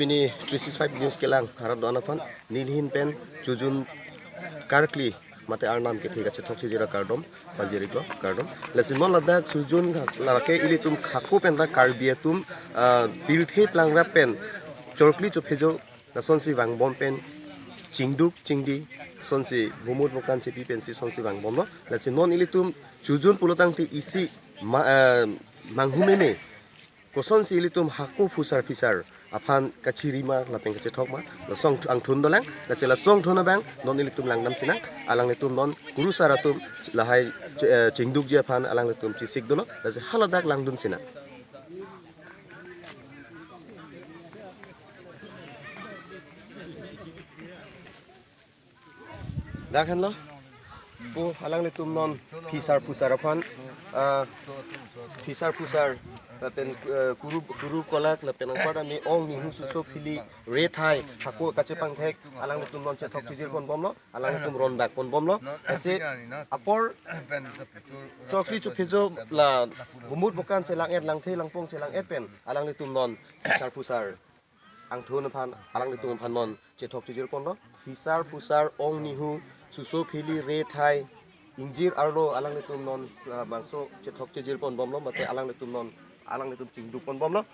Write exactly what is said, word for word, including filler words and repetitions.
Pini three six five News kelang arat do-an aphan neli ahin pen Chojun karkli mate arnam kethe kachethok chijir akardom pajir-iklo, kardom. Lasi non ladak Chojun lake ilitum hako pen ta Karbi atum, ah, pirthe plang rap pen chorkli chophejo lasonsi vangbom pen chingduk chingdi sonsi bumut bokan chepi pensi sonsi vangbomlo. Lasi non ilitum Chojun pulotangte isi ma-, ah, manghumeme kosonsi ilitum hako phusar phisar aphan kachiri ma lapen kachethok ma, laso angthun dolang. Lasi laso angthun abang non ilitum langdam sinang. Alanglitum non kurusar atum lahai che-, eh, chingdukji aphan alanglitum chesik dolo. Lasi haladak langdun sinang. Dak henlo. Ko alanglitum non phisar phusar aphan, ah, phisar phusar lapen, eh, kuru, kuru kolak lapen angkardame ong nihu suso phili rethai hako kachepangthek alanglitum non chethok chijir ponbomlo, alanglitum ronbak ponbomlo. Lasi apor chorkli chophejo la bumut bokan chelang-et, langthe langpong chelang-et pen alanglitum non phisar phusar angthun aphan alanglitum aphan non chethok chijir ponlo. Phisar phusar ong nihu suso phili rethai ingjir arlo alanglitum non, ah, bangso chethok chijir ponbomlo mate alanglitum non alanglitum chingduk ponbomlo.